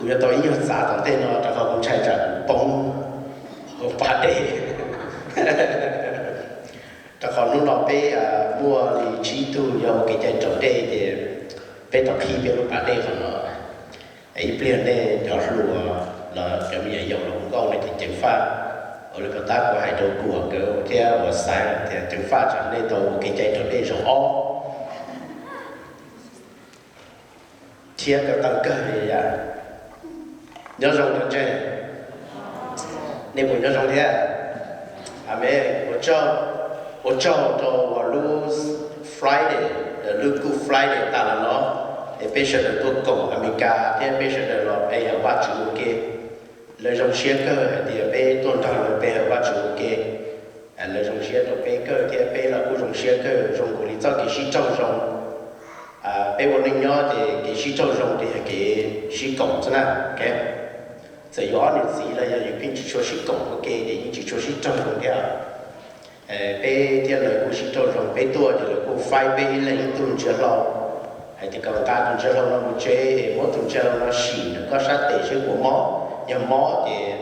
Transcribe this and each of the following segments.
Kuv yuav tau ib nyuag txav tom ntej no rau qhov kuv ntshai tsam kuv poob hauv pas dej. Rau qhov hnub no peb muaj li tsib tug yog ua kev cai raus dej ces peb tau qhib peb lub pas dej qhov no. Ib pliag nej cov hluas los cov me nyuam yaus los hu nkauj nej ces ceev faj. Ua li pov tab kuv hais rau Kuam nkawd thiab uas xaiv tias ceev faj tsam nej tau ua kev cai raus dej zaum ob thiab koj tau kawg li yam. Nyob zoo cov ntseeg, nej puas nyob zoo thiab? Amees. Ua tsaug, ua tsaug rau uas lub Friday, lub Good Friday tas los no es peb sawv daws tuaj koom Amelikas thiab peb sawv daws los pe hawm Vajtswv ua ke. Lawv zoo siab kawg hais tias peb tuaj nrog lawv pe hawm Vajtswv ua ke. Lawv zoo siab rau peb kawg thiab peb los kuj zoo siab kawg, zoo nkaus li txoj kev sib raug zoo. Peb ua neej nyob ces kev sib raug zoo ces yog kev sib koom xwb na. Txawm yus ob niam txiv los yog yus pheej tsis tshua sib koom ua ke ces yeej tsis tshua sib raug zoo thiab. Peb thiab lawv kuj sib raug zoo, peb tuaj ces lawv kuj faib peb ib leeg ib tug ntsia hlau, hais tias kom nqa tus ntsia hlau no mus tsev, muab tus ntsia hlau no sim rau koj sab tes seb puas mob, yog mob ces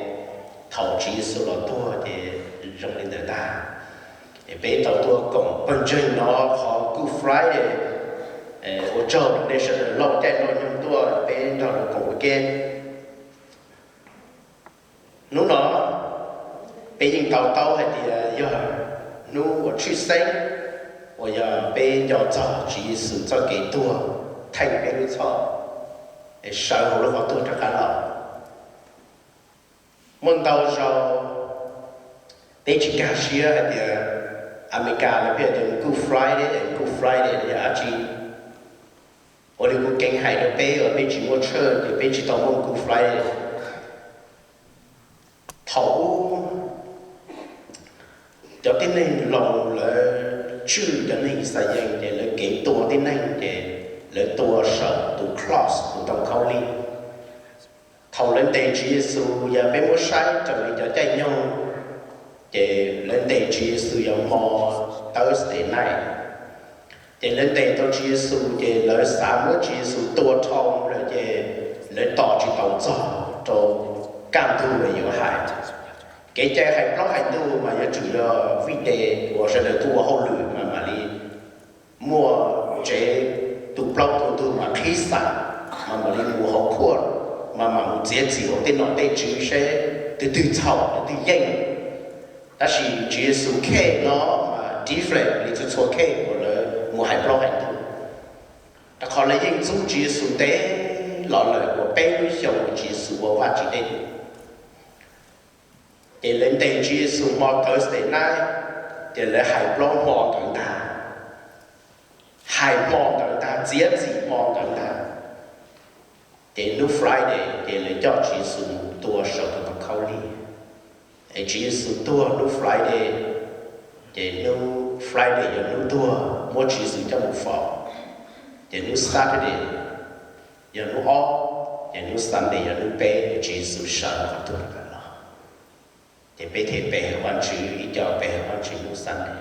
thaum Tswv Yexus los tuag ces zoo li ntawd ntag. Es peb tau tuaj koom pawg ntseeg no qhov Good Friday. Ua tsaug nej sawv daws lauj caij lauj nyoog tuaj peb nrog lawv koom ua ke. Hnub no peb yeej to taub hais tias yog hnub uas tshwj xeeb uas yog peb nco txog Tswv Yexus txoj kev tuag theej peb lub txhoj es sawv hauv lub qhov tuag rov qab los. Muaj ntau zaus peb tsis nkag siab hais tias Amelikas lawv pheej tias Good Friday, Good Friday yog dab tsi. Ua li kuv keev hais rau peb uas peb tsis muaj tshawj ces peb tsis tau muaj Good Friday. Thaum ub cov tib neeg Loos lawv tswj cov neeg Yixalayees ces lawv kev tua tib neeg ces lawv tua saum tus cross, tus ntoo khaub lig. Thaum lawv ntes Tswv Yexus, yog peb muab saib raws li cov caij nyoog ces lawv ntes Tswv Yexus yog hmo Thursday night. Ces lawv ntes tau Tswv Yexus ces lawv xav muab Tswv Yexus tua dhau lawm ces lawv tos tsis taus txog rau kaj ntug uas yuav hais. Kev cai hais plaub hais ntug mas yuav tsum yog weekday uas sawv daws tuaj ua hauj lwm mas mam li muaj tsev, tu plaub tu ntug mas qhib xas, mas mam li mus hauv court, mas mam mus txiav txim hauv tej nom tej tswv seb tus twg txhaum tus twg yeej. Tab sis Tswv Yexus case no mas different li txhua txhua case uas lawv mus hais plaub hais ntug, rau qhov lawv yeej ntxub Tswv Yexus ntev los lawm uas peb lub xyoos uas Tswv Yexus ua Vajtswv dej num. Ces lawv ntes Tswv Yexus hmo Thursday night, ces lawv hais plaub hmo ntawd ntag, hais hmo ntawd ntag, txiav txim hmo ntawd ntag. Ces hnub Friday ces lawv coj Tswv Yexus mus tua saum tus ntoo khaub lig. Es Tswv Yexus tuag hnub Friday, ces hnub Friday yog hnub tuag muab Tswv Yexus coj mus faus. Ces hnub Saturday yog hnub ob, ces hnub Sunday yog hnub peb, Tswv Yexus sawv qhov tuag rov qab los. Ces peb thiaj pe hawm Vajtswv ib co, pe hawm Vajtswv hnub Sunday.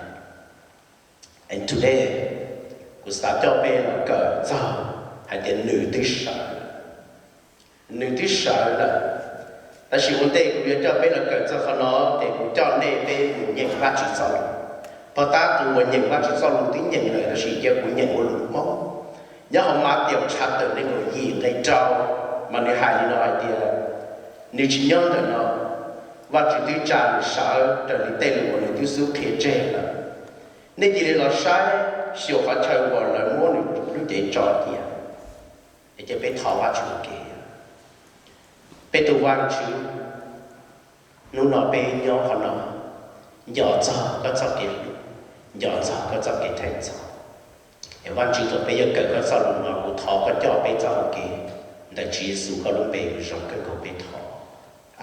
And today, kuv xav coj peb los kawm txog hais tias nws twb sawv, nws twb sawv lawm. Tab sis ua ntej kuv yuav coj peb los kawm txog qhov no, ces kuv coj nej peb mus nyeem Vajtswv txoj lus. Pog tab tus uas nyeem Vajtswv txoj lus twb nyeem lawm, tab sis cia kuv nyeem ua lus Hmoob. Nyob hauv Matias tshav tawm nees nkaum yim nqe rau, mas nws hais li no hais tias, nws tsis nyob ntawm no, Vajtswv twb tsa nws sawv raws li tej lus uas nws twb xub qhia tseg lawm. Nej cia li los saib xyuas qhov chaw uas lawv muab nws lub cev tso cia. Es cia peb thov Vajtswv ua ke. Peb tus Vajtswv, hnub no peb nyob qhov no, nco txog koj txoj kev hlub, nco txog koj txoj kev theej txhoj. Es Vajtswv, thaum peb yuav kawm koj txoj lus no, kuv thov koj coj peb txoj hau kev, ntawm Tswv Yexus koj lub npe uas zoo kawg nkaus peb thov.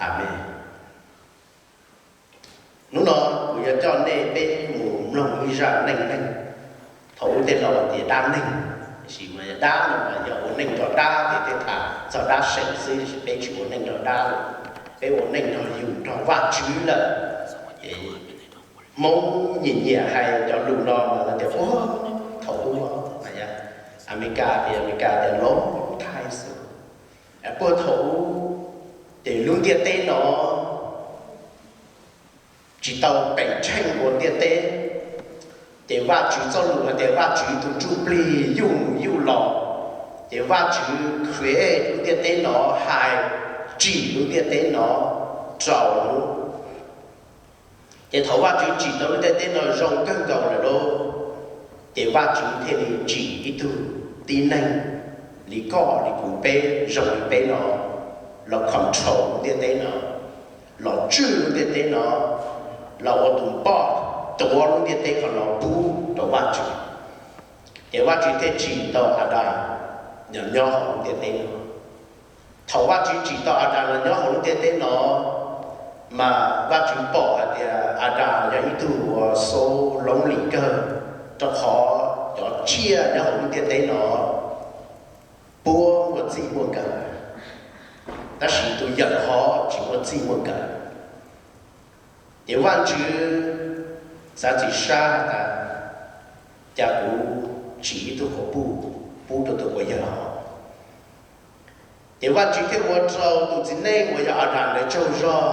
Amees. Hnub no kuv yuav coj nej peb mus mloog ib zaj neej neeg. Thaum ub tej laus tias dab neeg, tiam sis mas yog dab no mas yog ua neej nrog dab ces thiaj tham txog dab seem xwb, tiam sis peb tsis ua neej nrog dab lawm, peb ua neej nrog yus nrog Vajtswv lawm. Hmoob nyiam nyiam hais cov lus no mas lawv tias puag thaum ub, Amelikas tias, Amelikas tias long time ago, puag thaum ub Ntiaj teb no tsis tau peem tsheej ua ntiaj teb, ces Vajtswv txoj lus hais tias Vajtswv tus ntsuj plig yuj mus yuj los, ces Vajtswv create lub ntiaj teb no, hais tsim lub ntiaj teb no rau hnub. Ces thaum Vajtswv tsim tau lub ntiaj teb no zoo kawg nkaus lawm lauj, ces Vajtswv thiaj li tsim ib tug tib neeg li koj li kuv peb zoo li peb no los control lub ntiaj teb no, los tswj lub ntiaj teb no, los ua tus npoj tuav lub ntiaj teb ko los pub rau Vajtswv. Ces Vajtswv thiaj tsim tau Adas nyob hauv lub ntiaj teb no. Thaum Vajtswv tsim tau Adas los nyob hauv lub ntiaj teb no, mas Vajtswv pom hais tias Adas yog ib tug uas so lonely kawg, rau qhov cov tsiaj nyob hauv lub ntiaj teb no puab muaj txij muaj nkawm, tab sis tus yawm hov tsis muaj txij muaj nkawm. Ces Vajtswv xav txim sab has tas, cas kuv tsim ib tug quas puj pub rau tus quas yawg hov. Ces Vajtswv thiaj ua rau tus txiv neej uas yog Adas ntawd tsaug zog,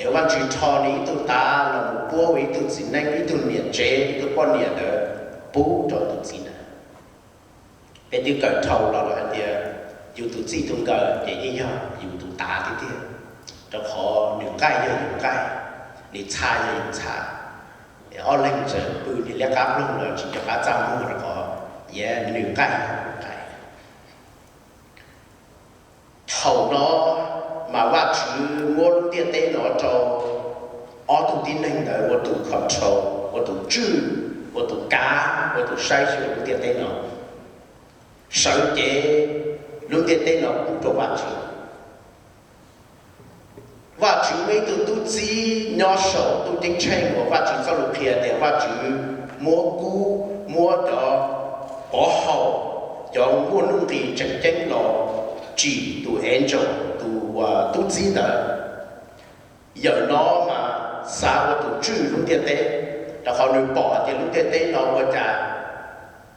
es Vajtswv rho nws ib tug tav los mus puab ua ib tug txiv neej, ib tug niam tsev, ib tug poj niam ntawd pub rau tus txiv ntawd. Peb twb kawm dhau los lawm hais tias yus tus txij tus nkawm ces yeej yog yus tus tav tiag tiag, rau qhov nws nqaij yog yus nqaij, nws txha yog yus txha. Ob leeg tseem pw nws liab qab ploog los tsis nco qab txaj muag rau qhov nws nqaij yog nws nqaij. Thaum no mas Vajtswv muab lub ntiaj teb no rau ob tug tib neeg ntawd ua tus control, ua tus tswj, ua tus kav, ua tus saib xyuas lub ntiaj teb no, sawv cev lub ntiaj teb no pub rau Vajtswv. Vajtswv muaj ib tug tub txib nyob saum ntuj ceeb tsheej uas Vajtswv txoj lus qhia tias Vajtswv muab kub, muab cov pov haum, cov muaj nuj nqis tseem ceeb los tsim tus angel, tus tub txib ntawd. Yawm no mas xav ua tus tswj lub ntiaj teb, rau qhov nws pom hais tias lub ntiaj teb no ua cas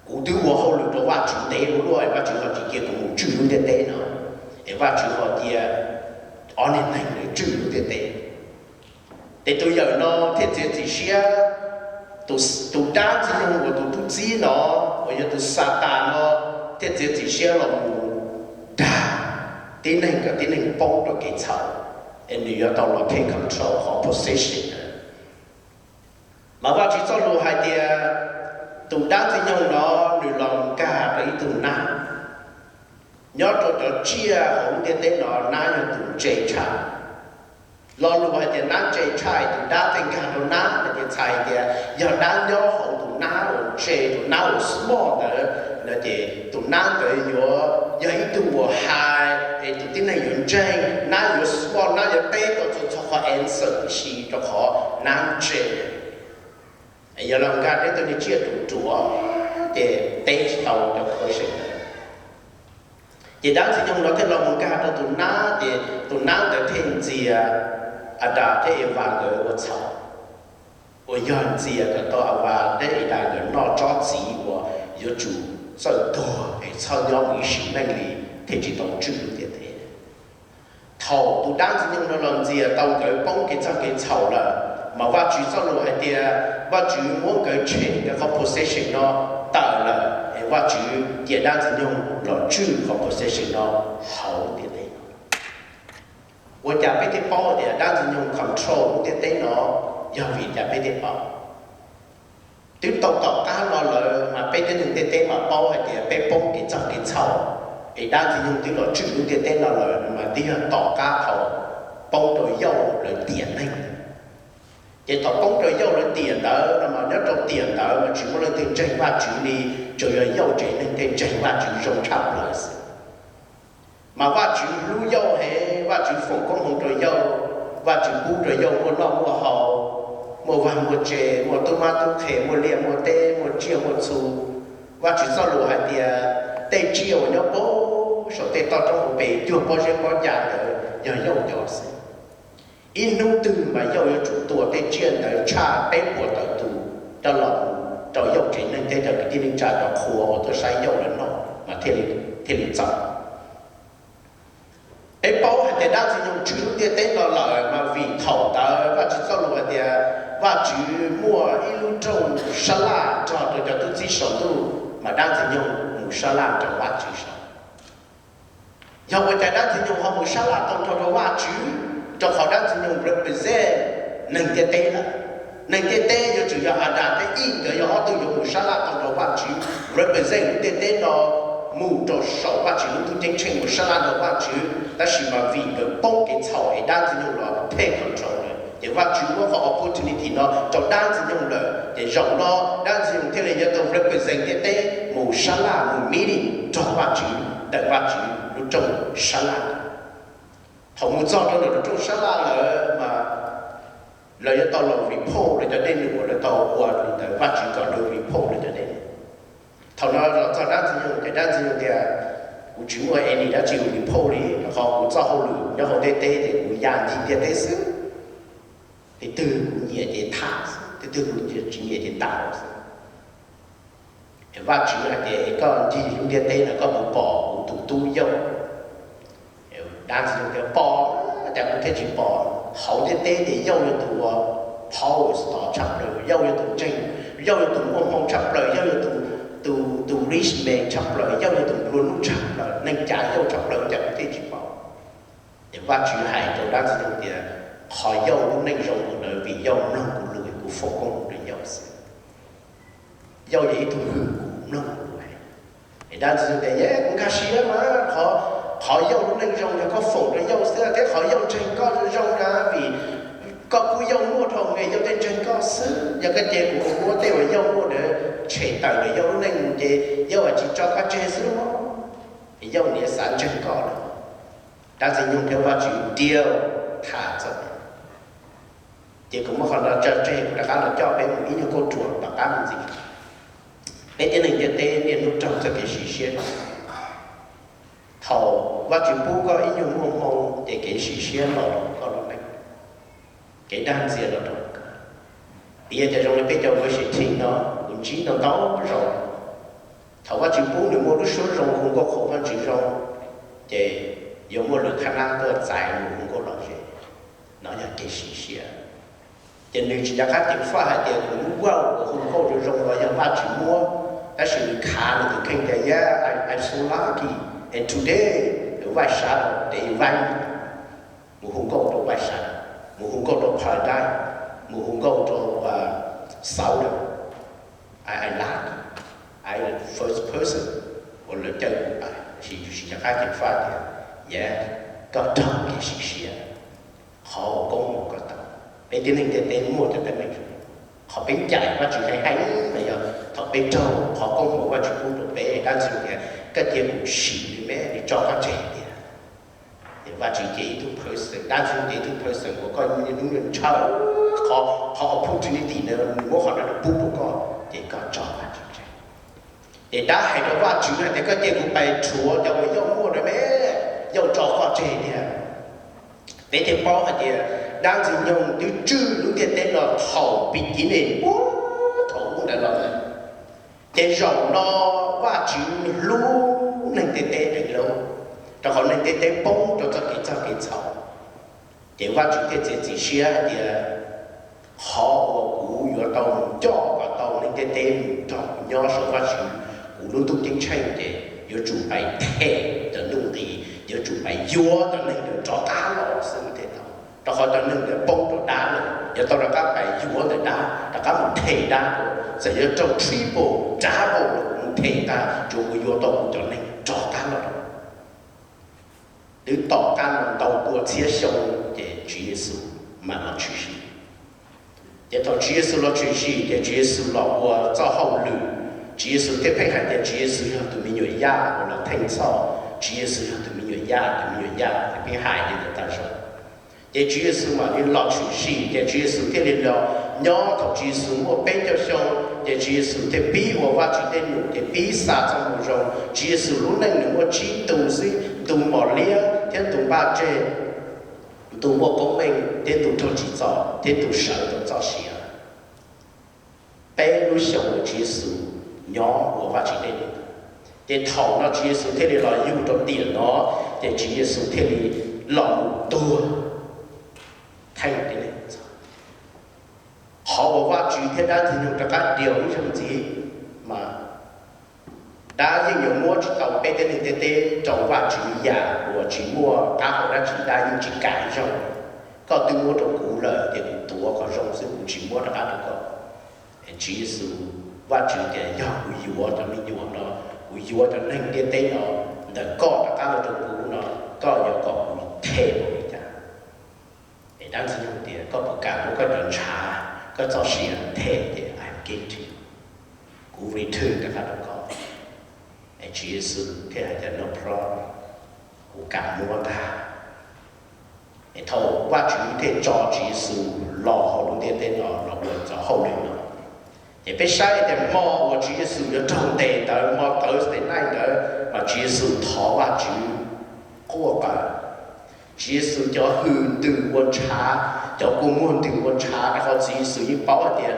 kuv twb ua hauj lwm rau Vajtswv ntev ua luaj, Vajtswv ho tsis cia kuv mus tswj lub ntiaj teb no, es Vajtswv ho cia ob niag neeg tswj lub ntiaj teb. Ces tus yawm no thiaj txiav txim siab, tus dab ntxwg nyoog uas tus tub txib no, uas yog tus Xatas no, thiaj txiav txim siab los mus dag tib neeg kom tib neeg poob rau kev txhaum, es nws yuav tau los take control qhov position. Mas Vajtswv txoj lus hais tias tus dab ntxwg nyoog no nws los nkag rau ib tug nab. Nyob rau cov tsiaj hauv lub ntiaj teb no nab yog tus ntse tshaj. Lo lus hais tias nab ntse tshaj, tus dab thiaj nkag rau nab no ces txhais tias yog dab nyob hauv tus nab uas ntse, tus nab uas small ntawd no ces tus nab ntawd yuav yog ib tug uas hais es tus tib neeg yuav ntseeg, nab yuav small, nab yuav teb tau txhua txhua qhov answer tib si rau qhov nab ntse. Yog los nkag rau ib tug niag tsiaj ruam ruam ces teb tsis tau cov qhov seem ntawd. Ces dab ntxwg nyoog no thiaj los mus nkag rau tus nab, ces tus nab ntawd thiaj ntxias Adas thiab Evas nkawd ua txhaum, uas yog ntxias kom tau Evas thiab Adas nkawd noj tsob txiv uas yuav tsum txawj tuag es txhob nyob mus ib sim neej li thiaj tsis tau tswj lub ntiaj teb. Thaum tus dab ntxwg nyoog no los ntxias tau nkawd poob kev txog kev txhaum lawm, mas Vajtswv txoj lus hais tias Vajtswv muab nkawd tshem nkawd qhov position no tawm lawm, es Vajtswv cia dab ntxwg nyoog los tswj qhov position no hauv ntiaj teb no. Ua cas peb thiaj paub tias dab ntxwg nyoog control lub ntiaj teb no? Yog vim cas peb thiaj paub? Twb tau tom qab no lawm mas peb tib neeg ntiaj teb mas paub hais tias peb poob kev txog kev txhaum, es dab ntxwg nyoog twb los tswj lub ntiaj teb no lawm mas twb yog tom qab thaum poob rau Yauj lawv tiam neeg. Ces thaum poob rau Yauj lawv tiam ntawd no mas nyob rau tiam ntawd mas tsis muaj leej twg ntseeg Vajtswv li, tsuas yog Yauj tsev neeg thiaj ntseeg Vajtswv zoo tshaj plaws xwb. Mas Vajtswv hlub Yauj heev, Vajtswv foom koob hmoov rau Yauj, Vajtswv pub rau Yauj muaj noj muaj haus, muaj vaj muaj tse, muaj tub mab tub qhe, muaj liaj muaj teb, muaj tsiaj muaj txhu. Vajtswv txoj lus hais tias tej tsiaj uas nyob puag saum tej toj roob hauv pes cuag pob zeb pob ca ntawd yog Yauj cov xwb. Ib hnub twg mas Yauj yuav tsum tua tej tsiaj ntawd tshaj peb puas tawm tus rau los rau Yauj tsev neeg thiab cov kwv tij neej tsa cov qhua uas tuaj saib Yauj lawv noj mas thiaj li txaus. Peb paub hais Dab Ntxwg Nyoog tswj lub ntiaj teb no lawm mas vim thaum ntawd Vajtswv txoj lus hais tias Vajtswv muaj ib lub rooj sab laj nrog rau cov tub txib saum ntuj, mas Dab Ntxwg Nyoog mus sab laj nrog Vajtswv saud. Yog ua cas Dab Ntxwg Nyoog ho mus sab laj tau nrog rau Vajtswv? Rau qhov Dab Ntxwg Nyoog represent neeg ntiaj teb lawm. Neeg ntiaj teb yuav tsum yog Adas thiab Ib nkawd yog ob tug yuav mus sab laj tau nrog Vajtswv, represent lub ntiaj teb no mus rau saum Vajtswv lub ntuj ceeb tsheej, mus sab laj nrog Vajtswv. Tab sis mas vim nkawd poob kev txhaum es Dab Ntxwg Nyoog los take control lawm, ces Vajtswv muab qhov opportunity no rau Dab Ntxwg Nyoog lawm, ces zaum no Dab Ntxwg Nyoog thiaj li yuav tau represent ntiaj teb mus sab laj, mus meeting nrog Vajtswv ntawm Vajtswv lub rooj sab laj. Thaum mus txog rau ntawm lub rooj sab laj lawm mas lawv yuav tau los report lawv cov dej num uas lawv tau ua ntawd, Vajtswv kom lawv report lawv cov dej num. Thaum no los txog Dab Ntxwg Nyoog ces Dab Ntxwg Nyoog tias, kuv tsis muaj any dab tsi report li, rau qhov kuv txoj hauj lwm nyob hauv ntiaj teb ces kuv ya ncig ntiaj teb xwb. Tus twg kuv nyiam ces tham xwb, tus twg kuv tsis nyiam ces tas xwb. Vajtswv hais tias, es koj ncig lub ntiaj teb no koj puas pom kuv tus tub Yauj? Dab Ntxwg Nyoog tias, pom, cas kuv thiaj tsis pom. Hauv ntiaj teb ces Yauj yog tus ua power star tshaj plaws, Yauj yog tus ntseeg, Yauj yog tus muaj hmoo tshaj plaws, Yauj yog tus, tus rich man tshaj plaws, Yauj yog tus nplua nuj tshaj plaws, neeg cav Yauj tshaj plaws, cas kuv thiaj tsis pom. Ces Vajtswv hais rau Dab Ntxwg Nyoog tias, qhov Yauj lub neej zoo ua ntawd vim Yauj mloog kuv lus, kuv foom koob hmoov rau Yauj xwb. Yauj yog ib tug hwm kuv, mloog kuv lus. Es Dab Ntxwg Nyoog tias, yog kuv nkag siab mas, qhov, qhov Yauj lub neej zoo yog koj foom rau Yauj xwb, thiab qhov Yauj ntseeg koj zoo na, vim koj pub Yauj muaj dhau, Yauj thiaj ntseeg koj xwb. Yog koj cia kuv mus muab tej uas Yauj muaj ntawd tshem tawm ntawm Yauj lub neej mus ces Yauj tsis tso koj tseg xwb mog. Yauj niaj xav ntseeg koj lawm. Dab Ntxwg Nyoog thiab Vajtswv deal tham txog, ces kuv muab qhov no tso tseg, kuv rov qab los coj peb mus ib nyuag kauj ruam tom qab me ntsis. Peb tib neeg ntiaj teb niaj hnub raug txoj kev sim siab. Thaum Vajtswv pub koj ib nyuag muaj hmoo ces kev sim siab los rau koj lub neej, kev dag ntxias los rau koj. Piv yog cov zoo li peb cov worship team no, kuv ntsib ntau ntau zaus, thaum Vajtswv pub nws muaj lub suab zoo hu nkauj qhuas Vajtswv zoo, ces yuav muaj lwm qhab nab tuaj txais mus hu nkauj lom zem. No yog kev sim siab. Ces nws tsis nco qab ceev faj hais tias nws lub wow uas hu nkauj zoo zoo los yog Vajtswv muab, tab sis nws khav nws tus kheej tias, yeah, I, I'm so lucky, and today, Vaj Sav Dav, they invite me mus hu nkauj rau Vaj Sav Dav, mus hu nkauj rau Paradise, mus hu nkauj rau Sav Dav. I, I lucky, I the first person uas lawv caw kuv pais. Tab sis yus tsis nco qab ceev faj tias, yeah, koj raug kev sim siab, qhov uas koob hmoov koj tau. Peb tib neeg ntiaj teb muaj cov teeb meem zoo, qhov peb ncaim Vajtswv heev heev mas yog thaum peb raug qhov koob hmoov Vajtswv pub rau peb. Dab Ntxwg tias, koj cia kuv sim li me, nws tso koj tseg tiag. Ces Vajtswv cia ib tug person, Dab Ntxwg cia ib tug person uas koj niaj hnub ntshaw qhov, qhov opportunity na, nws muab qhov no pub rau koj, ces koj tso Vajtswv tseg. Ces dab hais rau Vajtswv hais tias, koj cia kuv pais rhuav cov uas Yauj muaj na me, Yauj tso koj tseg tiag. Peb thiaj paub hais tias Dab Ntxwg Nyoog twb tswj lub ntiaj teb no thaum beginning, puag thaum ub ntawd los lawm. Ces zaum no Vajtswv hlub neeg ntiaj teb heev lawm, rau qhov neeg ntiaj teb poob rau txoj kev txog kev txhaum. Ces Vajtswv thiaj txiav txim siab hais tias, qhov uas kuv yuav tau mus coj kom tau neeg ntiaj teb mus nrog kuv nyob saum Vajtswv kuv lub ntuj ceeb tsheej ces yuav tsum pais them cov nuj nqis, yuav tsum pais yuav cov neeg ntawd rov qab los xwb thiaj tau. Rau qhov cov neeg ntawd poob rau dab lawm, yuav tau rov qab pais yuav ntawm dab, rov qab mus them dab dua. Txawm yuav raug triple, double los mus them tag, tsuav kuv yuav tau kuv cov neeg rov qab los. Twb tom qab no ntau pua txhiab xyoo, ces Tswv Yexus mam los tshwm sim. Ces thaum Tswv Yexus los tshwm sim, ces Tswv Yexus los ua txoj hauj lwm. Tswv Yexus thiaj pheej hais tias Tswv Yexus yog tus me nyuam yaj uas los theej txhoj. Tswv Yexus yog tus me nyuam yaj, tus me nyuam yaj, ces pheej hais li ntawd tag zog. Ces Tswv Yexus mam li los tshwm sim, ces Tswv Yexus thiaj li los nyob. Thaum Tswv Yexus muaj peb caug xyoo, ces Tswv Yexus thiaj pib ua Vajtswv tej num, ces pib xa txoj moo zoo. Tswv Yexus lub neej nws muaj tsib ntu xwb: ntu mos liab thiab ntu npaj tseg, ntu muaj koob meej thiab ntu raug tsim txom thiab ntu sawv rau txoj sia. Peb lub xyoos uas Tswv Yexus nyob ua Vajtswv tej num. Ces thaum no Tswv Yexus thiaj li los yug rau tiam no, ces Tswv Yexus thiaj li los mus tuag theej tiag li. Qhov uas Vajtswv thiab dab ntxwg nyoog rov qab diaus ib zaug ntxiv mas dab yeej yuav muab tsis tau peb tej neeg ntiaj teb rau Vajtswv yam uas tsis muaj qab hau dab tsi, dab yeej tsis kam ib zaug. Koj twb muab rau kuv lawm ces kuv tuav kom zoo xwb, kuv tsis muab rov qab rau koj. Tswv Yexus, Vajtswv tias yog kuv yuav cov me nyuam no, kuv yuav cov neeg ntiaj teb no ntawm koj rov qab los rau kuv no, koj yuav kom kuv them npaum li cas? Es dab ntxwg nyoog tias koj puas kam muab koj cov ntshav, koj txoj sia them tias I'm guilty, kuv return rov qab rau koj? Es Tswv Yexus thiaj hais tias no problem, kuv kam muab ntag. Es thaum Vajtswv thiaj tso Tswv Yexus los hauv lub ntiaj teb no los ua cov hauj lwm no. Ces peb saib tias hmo uas Tswv Yexus yuav raug ntes ntawd, hmo Thursday night ntawd mas Tswv Yexus thov Vajtswv quaj qw. Tswv Yexus cov hws ntws ua ntshav, cov kua muag ntws ua ntshav, rau qhov Tswv Yexus yeej paub hais tias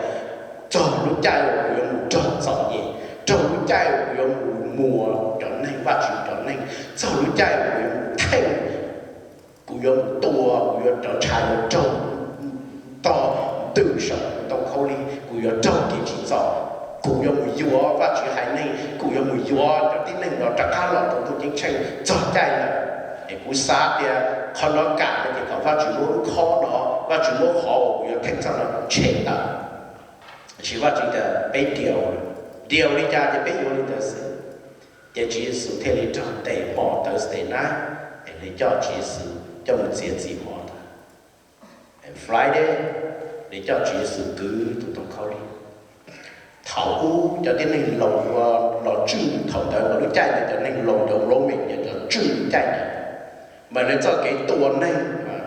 txog lub caij uas kuv yuav mus raug txom nyem, raug lub caij uas kuv yuav mus muas cov neeg, Vajtswv cov neeg, txog lub caij uas kuv yuav mus theej, kuv yuav mus tua, kuv yuav, cov ntshav yuav raug tog ntws saum ntoo khaub lig, kuv yuav raug kev tsim txom, kuv yuav mus yuav Vajtswv haiv neeg, kuv yuav mus yuav cov tib neeg no rov qab los rau ntuj ceeb tsheej txog caij lawm. Es kuv xav tias qhov no kam no ces kom Vajtswv muab lub khob no, Vajtswv muab qhov uas kuv yuav theej txog no tshem tawm. Tiam sis Vajtswv tias peb diaus, diaus li cas ces peb yuav li ntawd xwb. Ces Tswv Yexus thiaj li raug ntes hmo Thursday night, es nws coj Tswv Yexus coj mus txiav txim hmo ntawd. Friday, nws coj Tswv Yexus kwv tus ntoo khaub lig. Thaum ub cov tib neeg Loos ua los tswj thaum ntawd, mas lub caij ntawd cov neeg Loos, cov Roman, cov tswj lub caij ntawd, mas lawv txoj kev tua neeg mas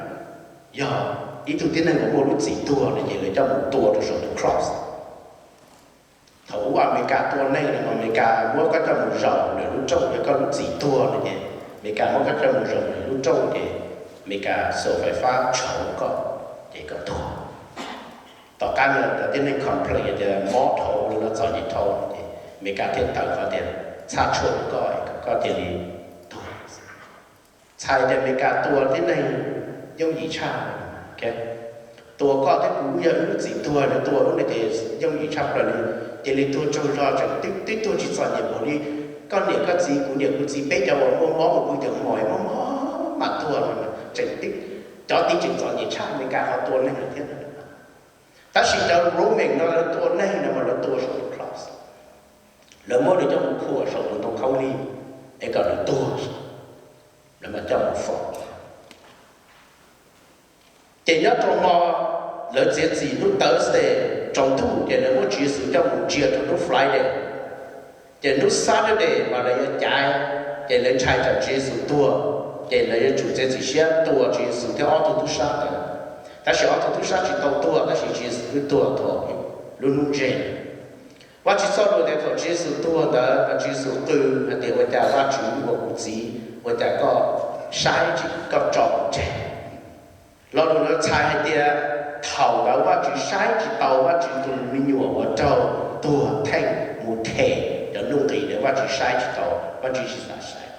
yog ib tug tib neeg uas muaj lub txim tuag no ces lawv coj mus tua rau saum tus cross. Thaum ub Amelikas tua neeg no, Amelikas muab koj coj mus zaum lawm lub rooj, yog koj lub txim tuag no ces Amelikas muab koj coj mus zaum lawm lub rooj ces Amelikas xuas fais fab tshauv koj ces koj tuag. Tom qab no cov tib neeg complain tias mob dhau li no, txom nyem dhau ces Amelikas thiaj tawm qhov tias txhaj tshuaj rau koj, koj cia li tuag. Txhais tias Amelikas tua tib neeg yooj yim tshaj. Tua koj thiab kuv yog ib lub txim tuag, nws tua lub no ces yooj yim tshaj plaws li, cia li tuag tsaug zog, tseem twb tuag tsis txom nyem npaum li koj niam koj txiv, kuv niam kuv txiv, peb cov uas muaj mob mus pw cov mos mob mob mam tuag no, tseem twb, cov tid tseem txom nyem tshaj Amelikas qhov tua neeg lawm thiab. Tab sis cov Roman no lawv tua neeg no mas lawv tua saum tus cross, lawv muab nws coj mus khuam saum tus ntoo khaub lig es kom nws tuag, lawv mam coj mus faus. Ces nyob rau hmo lawv txiav txim hnub Thursday tsaus ntuj ces lawv muab Tswv Yexus coj mus ntsia rau hnub Friday. Ces hnub Saturday mas lawv yuav caiv, ces lawv ntshai tsam Tswv Yexus tuag, ces lawv yuav tsum txiav txim siab tua Tswv Yexus thiab ob tug tub sab ntawd. Tab sis ob tug tub sab tsis tau tuag, tab sis Tswv Yexus twb tuag thaum lub hnub ntse. Vajtswv txoj lus tias thaum Tswv Yexus tuag ntawd, Tswv Yexus qw hais tias ua cas Vajtswv uas kuv Txiv, ua cas koj saib tsis, koj tso kuv tseg? Lo lus no txhais hais tias thaum ntawd Vajtswv saib tsis tau Vajtswv tus me nyuam uas raug tuag theej mus them cov nuj nqis ntawd, Vajtswv saib tsis tau, Vajtswv tsis xav saib.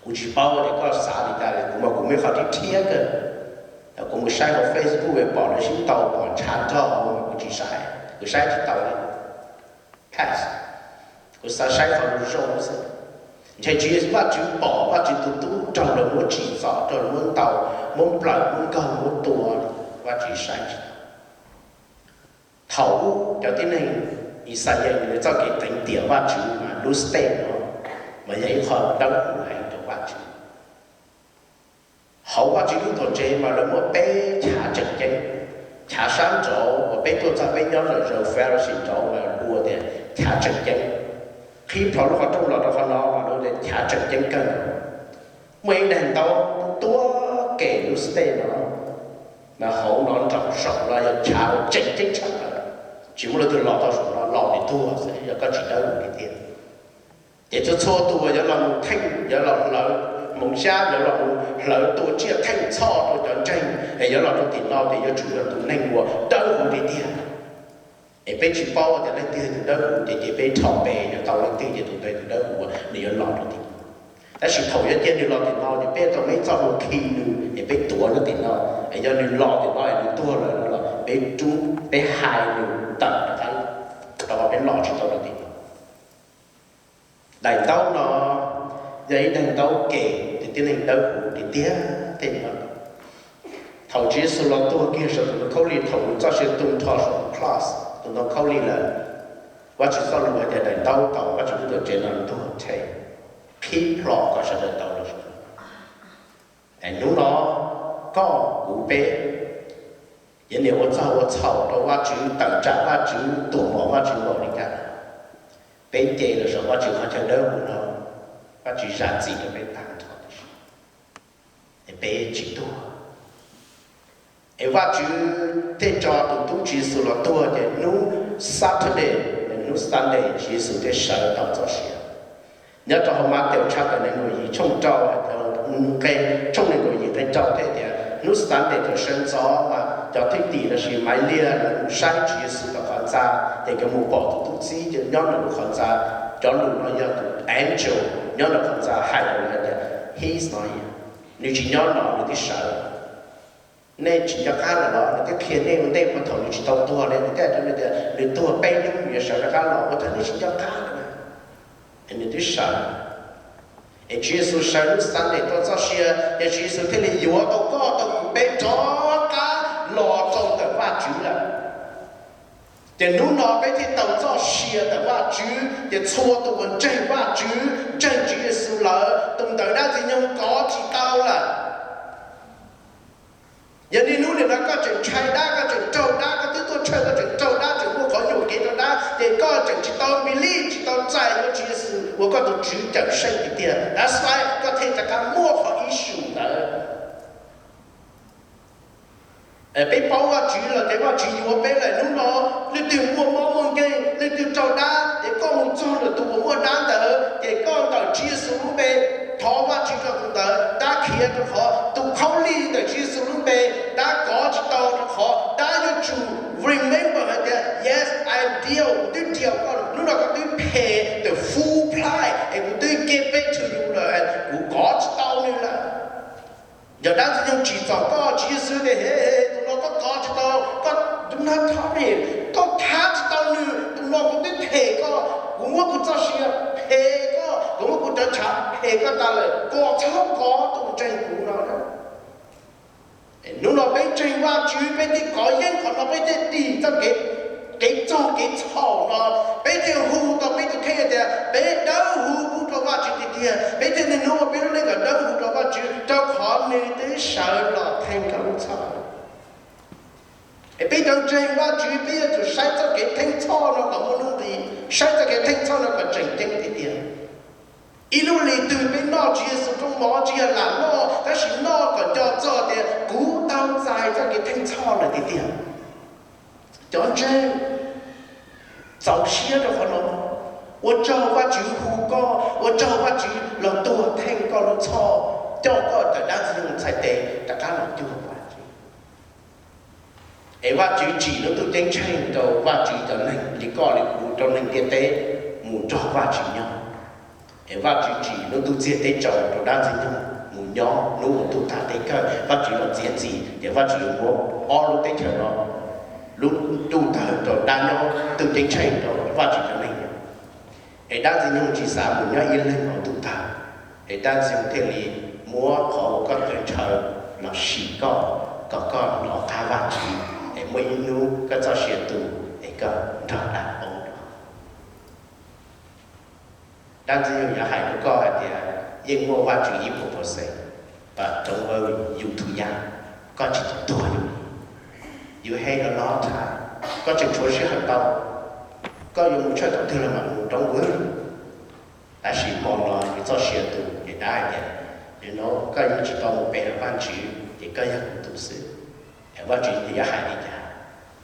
Kuv tsis paub tias koj xav li cas li, kuv mas kuv muaj qhov rhiab rhiab kawg. Kuv mus saib hauv Facebook pom lawv sib ntaus pom ntshav nrog, kuv tsis saib, kuv saib tsis tau li. Pass. Kuv xav saib qhov zoo zoo xwb. Ntshe tsis, Vajtswv pom Vajtswv tus tub raug lawv muab tsim txom, raug lawv muab ntaus, muab nplawm, muab nkaug, muab tua, Vajtswv saib tsis tau. Thaum ub cov tib neeg Yixalayees lawv txoj kev teev tiam Vajtswv mas lub state no mas yog ib qho dawb huv heev rau Vajtswv. Hauv Vajtswv lub tuam tsev mas lawv muaj peb chav tseem ceeb. Chav sab nraud uas peb tuaj txog peb nyob lawm zaum Pharisee nraud mas hu ua tias chav tseem ceeb. Qhib plho lub qhov rooj los rau qhov no mas hu ua tias chav tseem ceeb kawg. Muaj ib daim ntaub tuaj kem lub stage no, mas hauv no nraum saum no yog chav uas tseem ceeb tshaj plaws, tsis muaj leej twg los tau saum no, los ces tuag xwb, yog koj tsis dawb huv li tiag. Ces txhua txhua tus uas yuav los mus theej, yuav los hlawv hmoov xyab, yuav los mus hlawv tua tsiaj theej txhoj rau cov ntseeg es yuav los rau tim no ces yuav tsum yog tus neeg uas dawb huv li tiag. Es peb tsis paub tias leej twg yog tus dawb huv, ces ces peb rho pes yuav tau leej twg ces tus ntawd tus dawb huv nws yuav los rau tim no. Tab sis thaum yog cia nws los tim no ces peb tau muaj ib txoj hlua khi nws es peb tuav nws tim no, es yog nws los tim no es nws tuag lawm no los peb rub, peb hais nws tawm rov qab rau qhov peb los tsis tau rau tim no. Daim ntaub no yog ib daim ntaub kem, ces tib neeg dawb huv tiag tiag tej no. Thaum Tswv Yexus los tuag kiag saum tus ntoo khaub lig, thaum nws txoj sia tu nrho saum tus cross, tus ntoo khaub lig lawm, Vajtswv txoj lus hais tias daim ntaub tau Vajtswv lub tuam tsev no tuag rhe, qhib plho kom sawv daws tau los. Hnub no koj kuv peb, yog niam ua txaug ua txhaum rau Vajtswv, tawm tsam Vajtswv, tuam mom Vajtswv npaum li cas, peb nce los saum Vajtswv qhov chaw dawb huv no, Vajtswv zam txim rau peb tag nrho, peb tsis tuag. Es Vajtswv thiaj tso tus tub Tswv Yexus los tuag, ces hnub Saturday, hnub Sunday Tswv Yexus thiaj sawv tau txoj sia. Nyob rau hauv Matthew chapter nees nkaum yim tshooj rau, nqe, tshooj nees nkaum yim nqe rau thiaj tias hnub Sunday thaum sawv ntxov mas cov thwj tim lossis Maiv Liag lawv mus saib Tswv Yexus tom qhov ntxa, ces nkawd mus pom tus tub txib ces nyob ntawm lub qhov ntxa. Cov lus no yog tus angel nyob ntawm qhov ntxa hais rau lawv tias, he's not here, nws tsis nyob no, nws twb sawv. Nej tsis nco qab lawm los? Nws twb qhia nej ua ntej puag thaum nws tsis tau tuag ne, nws twb hais rau nej tias nws tuag peb hnub nws yuav sawv rov qab los, ua cas nej tsis nco qab lawm? Nws twb sawv. Es Tswv Yexus sawv hnub Sunday tau txoj sia, ces Tswv Yexus thiaj li yuav tau koj tau kuv peb rov qab los rau ntawm Vajtswv lawm. Ces hnub no peb thiaj tau txoj sia ntawm Vajtswv, ces txhua tus uas ntseeg Vajtswv, ntseeg Tswv Yexus lawm, tus ntawd dab ntxwg nyoog kov tsis tau lawm. Yog niaj hnub nim no koj tseem ntshai dab, koj tseem raug dab, koj twb tuaj tshawj koj tseem raug dab, tseem muaj qhov yuam kev rau dab, ces koj tseem tsis tau believe, tsis tau txais yuav Tswv Yexus ua koj tus Tswv Cawmseej tiag tiag. That's why koj thiaj rov qab muaj qhov issue ntawd. Peb paub Vajtswv lawm ces Vajtswv yuav peb lawm. Hnub no leej twg muaj mob muaj nkeeg, leej twg raug dab, ces koj mus txog ntawm tus uas muaj dab ntawd, ces koj ntawm Tswv Yexus lub npe thov Vajtswv rau tus ntawd, dab khiav rau qhov tus khaub lig ntawm Tswv Yexus lub npe, dab kov tsis tau rau qhov dab yuav tsum remember hais tias, yes, I deal, kuv twb deal koj, hnub no koj twb pay the full price, es kuv twb give back to you lawm, kuv kov tsis tau nws lawm. Yog dab ntxwg nyoog tsim txom koj, Tswv Yexus tias, he, tus no koj kov tsis tau, koj, do not touch him, koj thab tsis tau nws, tus no kuv twb phem koj, kuv muab kuv txoj sia phem koj, kuv muab kuv cov ntshav phem koj tas lawm, koj txhob kov tus ntseeg kuv no. Hnub no peb ntseeg Vajtswv, peb thiaj kov yeej qhov no, peb thiaj dim txoj kev, kev txog kev txhaum no, peb thiaj hu tau peb tus kheej tias peb dawb huv pub rau Vajtswv tiag tiag, peb thiaj niaj hnub ua peb lub neej kom dawb huv rau Vajtswv, rau qhov nws twb sawv los theej koj lub txhoj. Es peb cov ntseeg Vajtswv peb yuav tsum saib txoj kev theej txhoj no kom muaj nuj nqis, saib txoj kev theej txhoj no kom tseem ceeb tiag tiag. Ib lub lim twg peb noj Tswv Yexus rooj mov tsis yog lam noj, tab sis noj kom nco txog tias kuv tau txais txoj kev theej txhoj lawm tiag tiag. Cov ntseeg, txaus siab rau qhov no. Ua tsaug Vajtswv hu koj, ua tsaug Vajtswv los tuag theej koj lub txhoj, coj koj cov dab ntxwg nyoog txhais tes rov qab los cuag Vajtswv. Es Vajtswv tsim lub ntuj ceeb tsheej rau Vajtswv cov neeg li koj li kuv, rau neeg ntiaj teb mus nrog Vajtswv nyob. Es Vajtswv tsim lub ntuj txiag teb tsaus rau dab ntxwg nyoog mus nyob, hnub uas ntuj tag teb kawg Vajtswv los txiav txim, ces Vajtswv yuav muab ob lub teb chaws no, lub ntuj tawg rau dab nyob, ntuj ceeb tsheej rau Vajtswv cov neeg nyob. Es dab ntxwg nyoog tsis xav mus nyob ib leeg hauv ntuj tawg, es dab ntxwg nyoog thiaj li muab qhov uas koj tawv ntshaw los sim koj, kom koj hnov qab Vajtswv, es muaj ib hnub koj txoj sia tu, es koj nrog dab poob. Dab ntxwg nyoog yuav hais rau koj hais tias yeej muaj Vajtswv ib puas percent, but don't worry, you too young, koj tsis tau tuag li. You have a long time, koj tseem tshuav sij hawm ntau, koj yuav mus tshaj thaum twg los mam mus, don't worry. Tab sis hmo no nws txoj sia tu, ces dab hais tias, you know, koj yeej tsis tau mus pe hawm Vajtswv, ces koj yog kuv tus xwb. Es Vajtswv yuav hais li cas?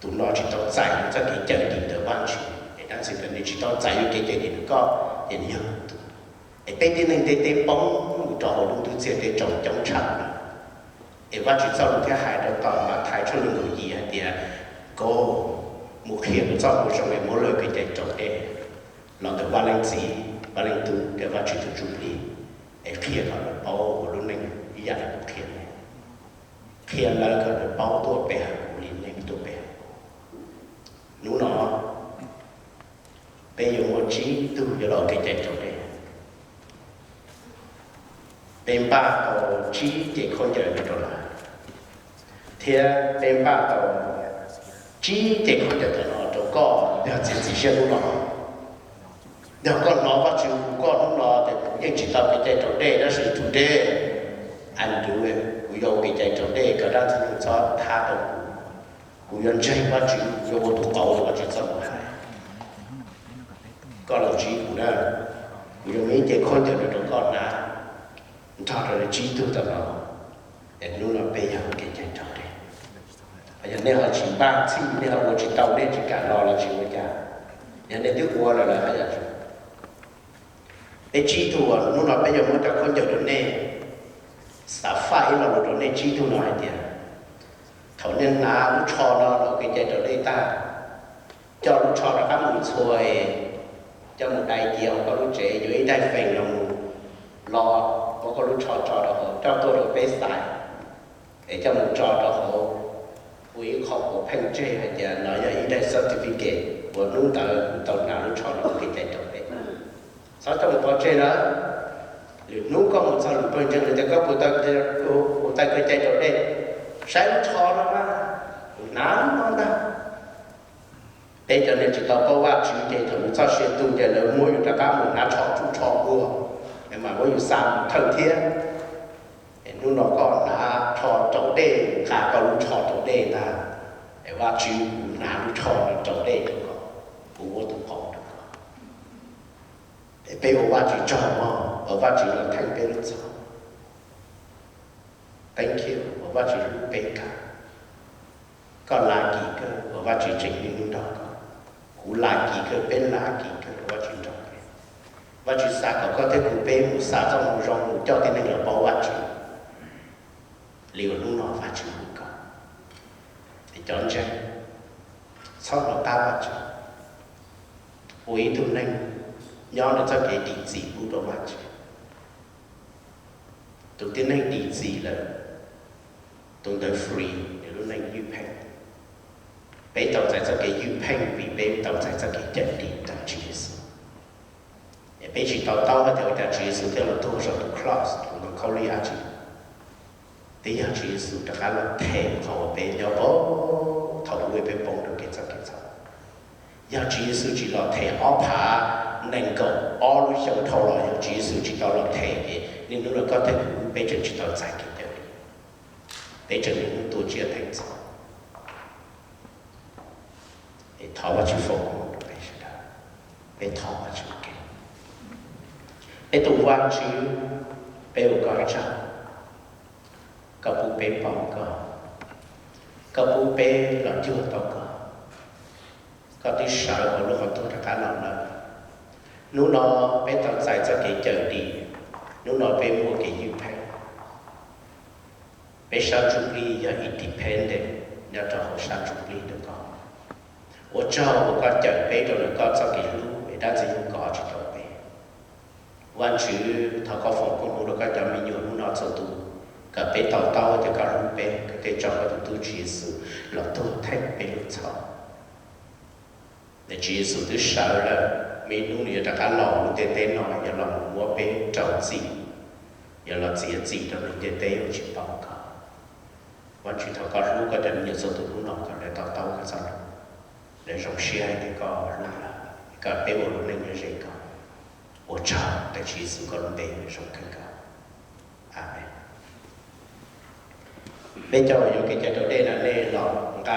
Tus no tsis tau txais nws txoj kev cawm dim ntawm Vajtswv, es dab ntxwg nyoog nws tsis tau txais yuav kev cawm dim ntawm koj, ces nws yog kuv tus. Es peb tib neeg ntiaj teb poob mus rau hauv lub ntuj txiag teb tsaus coob tshaj no. Es Vajtswv txoj lus thiaj hais rau tom Mathais tshooj nees nkaum yim hais tias, go, mus qhia kuv txoj moo zoo es muab luag kev cai raus dej los ntawm Vaj Leej Txiv, Vaj Leej Tub, thiab Vajtswv tus Ntsuj Plig. Es qhia kom lawv paub ua lub neej ib yam li kuv qhia nej, qhia lawv kom lawv paub tuaj pe hawm kuv li nej tuaj pe hawm. Hnub no peb yuav muaj tsib tug yuav los kev cai raus dej. Peb npaj tau tsib ce khaub ncaws rau lawv, thiab peb npaj tau tsib ce khaub ncaws ntawm no rau koj yog txiav txim siab hnub no. Yog koj hnov Vajtswv hu koj hnub no ces kuv yeej tsis tau kev cai raus dej, tab sis today I do it, kuv yuav ua kev cai raus dej, koj dab ntxwg nyoog txhob thab tau kuv. Kuv yuav ntseeg Vajtswv, kuv yuav ua tus qauv rau Vajtswv txoj lus hais. Koj los ntsib kuv na, kuv yuav muab ib ce khaub ncaws rau koj hnav nrog rau tsib tug ntawm no. Es hnub no peb yog ua kev cai raus dej. Yog nej ho tsis npaj txhij, nej ho ua tsis tau, nej tsis kam los los tsis ua cas. Yog nej twb ua lawm lawm haj yam zoo. Peb tsib tug uas hnub no peb yuav muab rau khaub ncaws rau nej, xav faj ib lo lus rau nej tsib tug no hais tias, thaum nej hnav lub tsho no los kev cai raus dej tag, coj lub tsho rov qab mus txhua es coj mus dai cia hauv koj lub tsev, yuav ib daim feem los mus lo, muab koj lub tsho tso rau hauv, coj tuaj rau peb xaiv, es coj mus tso rau hauv, ua ib qho quav pheej tseg hais tias no yog ib daim certificate uas hnub ntawd kuv tau hnav lub tsho no kev cai raus dej. Txhob coj mus pov tseg na. Lwm hnub koj mus txog lwm pawg ntseeg lawv tias koj puas tau kev cai raus dej, saib lub tsho no mas, kuv hnav no ntag. Peb cov neeg tsis tau paub Vajtswv ces thaum yus txoj sia tu ces lawv muab yus rov qab mus hnav tsho tsuj tsho npua, es mam muab yus xa mus thawj thiab. Es hnub no koj hnav tsho raus dej, nqa koj lub tsho raus dej ntag. Es Vajtswv, kuv hnav lub tsho no raus dej rau koj, kuv ua tus qauv rau koj. Es peb ua Vajtswv tsaug mog, uas Vajtswv los theej peb lub txhoj. Thank you uas Vajtswv hlub peb kawg. Koj lucky kawg uas Vajtswv tseem niaj hnub nrog koj. Kuv lucky kawg, peb lucky kawg uas Vajtswv nrog peb. Vajtswv xav kom koj thiab kuv peb mus xa txoj moo zoo mus coj tib neeg los paub Vajtswv li uas hnub no Vajtswv hu koj. Es cov ntseeg, txhob hnov qab Vajtswv, ua ib tug neeg nyob ntawm txoj kev dim txim pub rau Vajtswv. Tus tib neeg dim txim lawm, tus ntawd free nws lub neej ywj pheej. Peb tau txais txoj kev ywj pheej vim peb tau txais txoj kev cawm dim ntawm Tswv Yexus. Es peb tsis to taub hais tias ua cas Tswv Yexus thiaj los tuag saum tus cross, tus ntoo khaub lig dab tsi. Twb yog Tswv Yexus rov qab los them qhov uas peb nyob thaum ub peb poob rau kev txhaum kev txhaum. Yog Tswv Yexus tsis los them ob phav nees nkaum ob lub xyoo dhau los, yog Tswv Yexus tsis tau los them ces niaj hnub no koj thiab kuv peb tseem tsis tau txais kev cawm dim, peb tseem niaj hnub tuag tsiaj theej txhoj. Es thov Vajtswv foom koob hmoov rau peb sawv daws. Peb thov Vajtswv ua ke. Peb tus Vajtswv, peb ua koj tsaug, koj pub peb paub koj, koj pub peb los cuag tau koj. Koj twb sawv hauv lub qhov tuag rov qab los lawm. Hnub no peb tau txais txoj kev cawm dim, hnub no peb muaj kev ywj pheej. Peb sab ntsuj plig yog independent nyob rau hauv sab ntsuj plig ntawm koj. Ua tsaug uas koj cawm peb rau ntawm koj txoj kev hlub es dab ntxwg nyoog kov tsis tau peb. Vajtswv, thov koj foom koob hmoov rau koj cov me nyuam hnub no txhua tus, kom peb to taub tias koj hlub peb, koj thiaj tso koj tus tub Tswv Yexus los tuag theej peb lub txhoj. Nws Tswv Yexus twb sawv lawm, me hnub nws yuav rov qab los lub ntiaj teb no, yuav los mus muab peb rau txim, yuav los txiav txim rau lub ntiaj teb uas tsis paub koj. Vajtswv, thov koj hlub koj cov me nyuam txhua tus hnub no kom lawv to taub koj txoj lus, lawv zoo siab hais tias koj hlub lawv, kom peb ua lub neej nyob ze koj. Ua tsaug ntawm Tswv Yexus koj lub npe zoo kawg nkaus. Amees. Peb cov uas yuav kev cai raus dej no nej los nqa